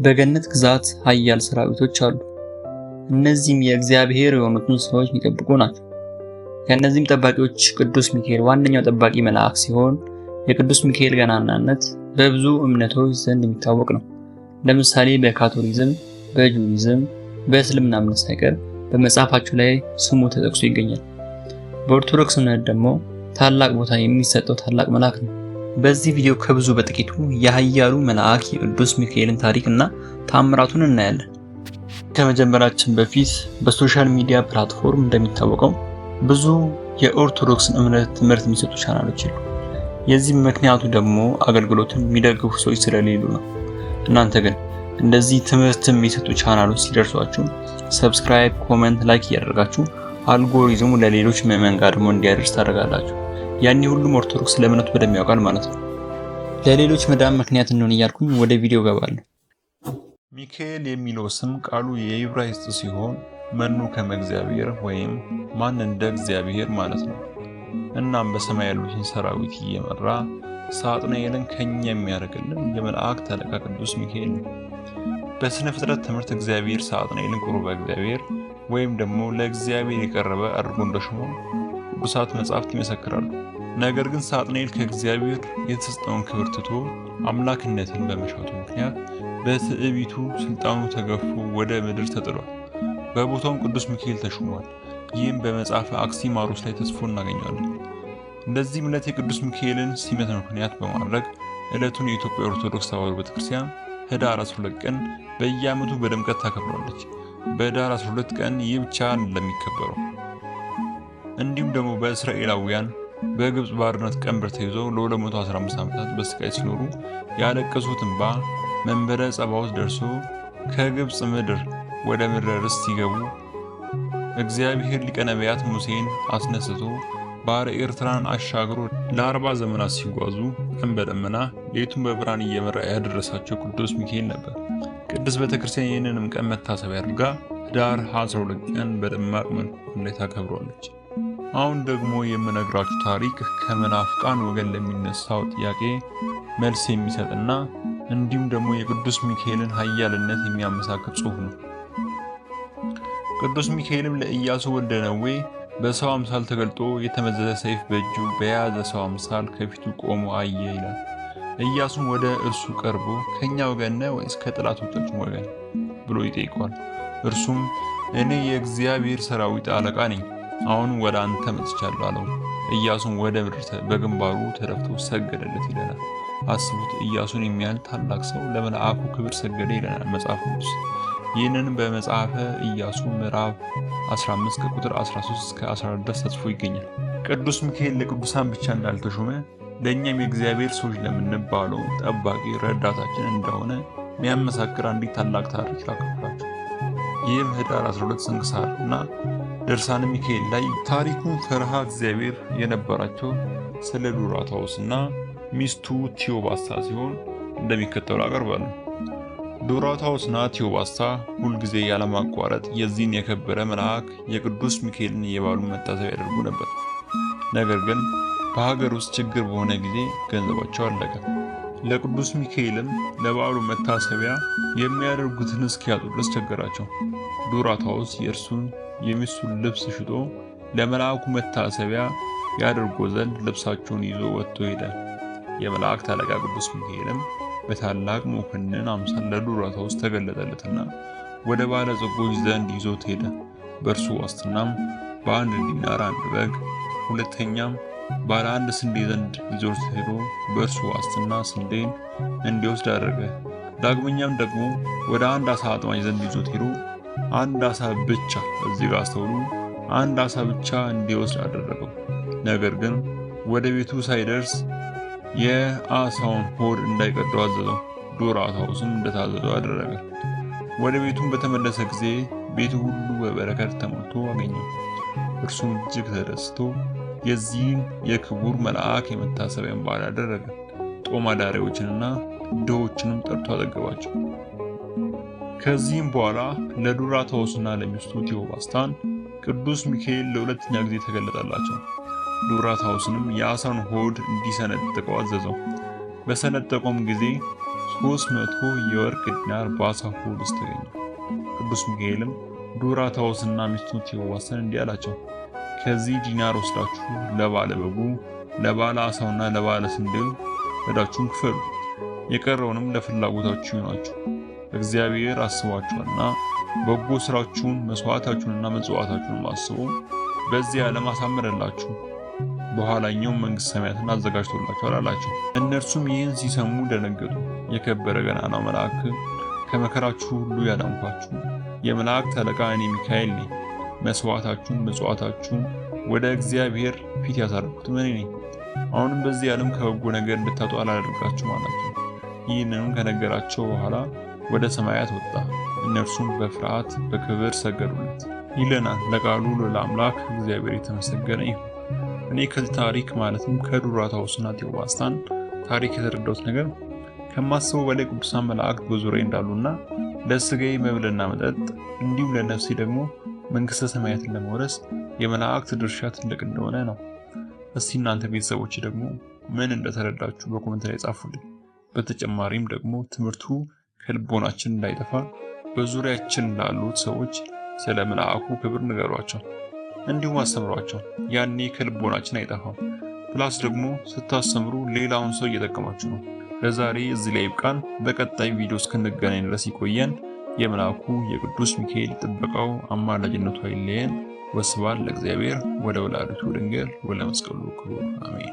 በገነት ግዛት ኃያል ሰራዊቶች አሉ። እነዚህም የእግዚአብሔር የሆኑትን ሰዎች የሚጠብቁ ናቸው። ከእነዚህም ጠባቂዎች ቅዱስ ሚካኤል ዋነኛው ጠባቂ መልአክ ሲሆን የቅዱስ ሚካኤል ገናናነት በብዙ እምነቶች ዘንድ የሚታወቅ ነው። ለምሳሌ በካቶሊዝም፣ በጁይዝም፣ በእስልምና እምነት ሳይቀር በመጽሐፋቸው ላይ ስሙ ተጠቅሶ ይገኛል። በኦርቶዶክስ እምነት ደግሞ ታላቅ ቦታ የሚሰጠው ታላቅ መልአክ ነው። በዚህ ቪዲዮ ከብዙ በጥቂቱ የኃያሉ መልአክ የቅዱስ ሚካኤልን ታሪክ እና ታምራቱን እናያለን። ከመጀመራችን በፊት በ social media platform እንደሚታወቀው ብዙ የኦርቶዶክስን እምነት ትምህርት የሚሰጡ ቻናሎች የሉ። የዚህ ምክንያቱ ደግሞ አገልግሎትን የሚደግፉ ሰዎች ስለሌሉ ነው። እናንተ ግን እንደዚህ ትምህርት የሚሰጡ ቻናሎች ሲደርሷችሁ subscribe፣ comment፣ like እያደረጋችሁ አልጎሪዝሙ ለሌሎች ምዕመን ጋር ደግሞ እንዲያደርስ ታደርጋላችሁ። ያኔ ሁሉም ኦርቶዶክስ ለእምነቱ በደንብ ያውቃል ማለት ነው። ለሌሎች መዳን ምክንያት እንሆን እያልኩኝ ወደ ቪዲዮ ገባለሁ። ሚካኤል የሚለው ስም ቃሉ የዕብራይስጥ ሲሆን መኑ ከመ እግዚአብሔር ወይም ማን እንደ እግዚአብሔር ማለት ነው። እናም በሰማይ ያሉትን ሰራዊት እየመራ ሳጥናኤልን ከኛ የሚያደርግልን የመላእክት አለቃ ቅዱስ ሚካኤል ነው። በስነ ፍጥረት ትምህርት እግዚአብሔር ሳጥናኤልን ቁርበ እግዚአብሔር ወይም ደግሞ ለእግዚአብሔር የቀረበ አድርጎ እንደሾመው ቅዱሳት መጻሕፍት ይመሰክራሉ። ነገር ግን ሳጥናኤል ከእግዚአብሔር የተሰጠውን ክብር ትቶ አምላክነትን በመሻቱ ምክንያት በትዕቢቱ ስልጣኑ ተገፎ ወደ ምድር ተጥሏል። በቦታውም ቅዱስ ሚካኤል ተሹሟል። ይህም በመጽሐፈ አክሲማሮስ ላይ ተጽፎ እናገኘዋለን። እንደዚህም ዕለት የቅዱስ ሚካኤልን ሲመት ምክንያት በማድረግ ዕለቱን የኢትዮጵያ ኦርቶዶክስ ተዋሕዶ ቤተክርስቲያን ህዳር 12 ቀን በየዓመቱ በድምቀት ታከብረዋለች። በህዳር 12 ቀን ይህ ብቻ ለሚከበረው እንዲሁም ደግሞ በእስራኤላውያን በግብፅ ባርነት ቀንበር ተይዘው ለ215 ዓመታት በስቃይ ሲኖሩ ያለቀሱት እንባ መንበረ ጸባዖት ደርሶ ከግብፅ ምድር ወደ ምድረ ርስት ሲገቡ እግዚአብሔር ሊቀ ነቢያት ሙሴን አስነስቶ ባህረ ኤርትራን አሻግሮ ለ40 ዘመናት ሲጓዙ ቀን በደመና ሌቱን በብርሃን እየመራ ያደረሳቸው ቅዱስ ሚካኤል ነበር። ቅድስት ቤተክርስቲያን ይህንንም ቀን መታሰቢያ አድርጋ ህዳር 12 ቀን በደማቅ መልኩ ላይ ታከብሯለች። አሁን ደግሞ የምነግራችሁ ታሪክ ከመናፍቃን ወገን ለሚነሳው ጥያቄ መልስ የሚሰጥና እንዲሁም ደግሞ የቅዱስ ሚካኤልን ኃያልነት የሚያመሳክር ጽሑፍ ነው። ቅዱስ ሚካኤልም ለኢያሱ ወልደ ነዌ በሰው አምሳል ተገልጦ የተመዘዘ ሰይፍ በእጁ በያዘ ሰው አምሳል ከፊቱ ቆሞ አየ ይላል። ኢያሱም ወደ እርሱ ቀርቦ ከኛ ወገን ነህ ወይስ ከጠላቶቻችን ወገን ብሎ ይጠይቀዋል። እርሱም እኔ የእግዚአብሔር ሰራዊት አለቃ ነኝ፣ አሁን ወደ አንተ መጥቻለሁ አለው። ኢያሱም ወደ ምድር በግንባሩ ተደፍቶ ሰገደለት ይለናል። አስቡት፣ ኢያሱን የሚያህል ታላቅ ሰው ለመልአኩ ክብር ሰገደ ይለናል መጽሐፍ ቅዱስ። ይህንን በመጽሐፈ ኢያሱ ምዕራፍ 15 ከቁጥር 13 እስከ 14 ድረስ ተጽፎ ይገኛል። ቅዱስ ሚካኤል ለቅዱሳን ብቻ እንዳልተሾመ ለእኛም የእግዚአብሔር ሰዎች ለምንባለው ጠባቂ ረዳታችን እንደሆነ የሚያመሳክር አንዲት ታላቅ ታሪክ ላካፍላችሁ። ይህም ህዳር 12 ስንክሳር እና ድርሳነ ሚካኤል ላይ ታሪኩን ፈርሃ እግዚአብሔር የነበራቸው ስለ ዱራታውስ እና ሚስቱ ቴዎባስታ ሲሆን እንደሚከተለው አቀርባለሁ። ዱራታውስና ቴዎባስታ ሁልጊዜ ያለማቋረጥ የዚህን የከበረ መልአክ የቅዱስ ሚካኤልን የበዓሉን መታሰቢያ ያደርጉ ነበር። ነገር ግን በሀገር ውስጥ ችግር በሆነ ጊዜ ገንዘባቸው አለቀ። ለቅዱስ ሚካኤልም ለበዓሉ መታሰቢያ የሚያደርጉትን እስኪያጡ ድረስ ቸገራቸው። ዱራታውስ የእርሱን የሚስቱን ልብስ ሽጦ ለመልአኩ መታሰቢያ ያደርጎ ዘንድ ልብሳቸውን ይዞ ወጥቶ ሄደ። የመላእክት አለቃ ቅዱስ ሚካኤልም በታላቅ መኮንን አምሳል ለዱራታውስ ተገለጠለትና ወደ ባለጸጎች ዘንድ ይዞት ሄደ። በእርሱ ዋስትናም በአንድ ዲናር አንድ በግ፣ ሁለተኛም ባለ አንድ ስንዴ ዘንድ ይዞት ሄዶ በእርሱ ዋስትና ስንዴን እንዲወስድ አደረገ። ዳግመኛም ደግሞ ወደ አንድ አሳ አጥማጅ ዘንድ ይዞት ሄዶ አንድ አሳ ብቻ፣ እዚህ ጋር አስተውሉ፣ አንድ አሳ ብቻ እንዲወስድ አደረገው። ነገር ግን ወደ ቤቱ ሳይደርስ የአሳውን ሆድ እንዳይቀደው አዘዘው። ዱራታውስም እንደታዘዘው አደረገ። ወደ ቤቱም በተመለሰ ጊዜ ቤቱ ሁሉ በበረከት ተሞልቶ አገኘው። እርሱም እጅግ ተደስቶ የዚህን የክቡር መልአክ የመታሰቢያን በዓል አደረገ። ጦም አዳሪዎችንና ድሆችንም ጠርቶ አጠገባቸው። ከዚህም በኋላ ለዱራታውስና ለሚስቱ ቴዎባስታን ቅዱስ ሚካኤል ለሁለተኛ ጊዜ ተገለጠላቸው። ዱራታውስንም የአሳን ሆድ እንዲሰነጥቀው አዘዘው። በሰነጠቀውም ጊዜ 300 የወርቅ ዲናር በዓሣው ሆድ ውስጥ ተገኘ። ቅዱስ ሚካኤልም ዱራታዎስና ሚስቱ ቴዎባስን እንዲህ አላቸው፣ ከዚህ ዲናር ወስዳችሁ ለባለ በጉ፣ ለባለ ዓሣውና ለባለ ስንዴው ዕዳችሁን ክፈሉ፣ የቀረውንም ለፍላጎታችሁ ይሆናችሁ። እግዚአብሔር አስቧችኋልና በጎ ስራችሁን መስዋዕታችሁንና ምጽዋታችሁን አስቦ በዚህ ዓለም አሳምረላችሁ፣ በኋላኛው መንግሥተ ሰማያትን አዘጋጅቶላችኋል አላቸው። እነርሱም ይህን ሲሰሙ ደነገጡ። የከበረ ገናናው መልአክ ከመከራችሁ ሁሉ ያዳንኳችሁ የመላእክት አለቃ እኔ ሚካኤል ነኝ። መስዋዕታችሁን ምጽዋታችሁን ወደ እግዚአብሔር ፊት ያሳረግኩት እኔ ነኝ። አሁንም በዚህ ዓለም ከበጎ ነገር እንድታጡ አላደርጋችሁም አላቸው። ይህንንም ከነገራቸው በኋላ ወደ ሰማያት ወጣ። እነርሱም በፍርሃት በክብር ሰገዱለት ይለናል። ለቃሉ ለአምላክ እግዚአብሔር የተመሰገነ ይሁን። እኔ ከዚህ ታሪክ ማለትም ከዱራታዎስና ቴዎባስታን ታሪክ የተረዳሁት ነገር ከማስበው በላይ ቅዱሳን መላእክት በዙሪያዬ እንዳሉና ለስጋዬ መብልና መጠጥ እንዲሁም ለነፍሴ ደግሞ መንግሥተ ሰማያትን ለመውረስ የመላእክት ድርሻ ትልቅ እንደሆነ ነው። እስቲ እናንተ ቤተሰቦች ደግሞ ምን እንደተረዳችሁ በ comment ላይ ጻፉልኝ። በተጨማሪም ደግሞ ትምህርቱ ከልቦናችን እንዳይጠፋ በዙሪያችን ላሉት ሰዎች ስለ መልአኩ ክብር ንገሯቸው፣ እንዲሁም አስተምሯቸው። ያኔ ከልቦናችን አይጠፋም። Plus ደግሞ ስታስተምሩ ሌላውን ሰው እየጠቀማችሁ ነው። ለዛሬ እዚህ ላይ ይብቃን። በቀጣይ ቪዲዮ እስክንገናኝ ድረስ ይቆየን። የመልአኩ የቅዱስ ሚካኤል ጥበቃው አማላጅነቱ አይለየን። ወስብሐት ለእግዚአብሔር ወለወላዲቱ ድንግል ወለመስቀሉ ክቡር አሜን።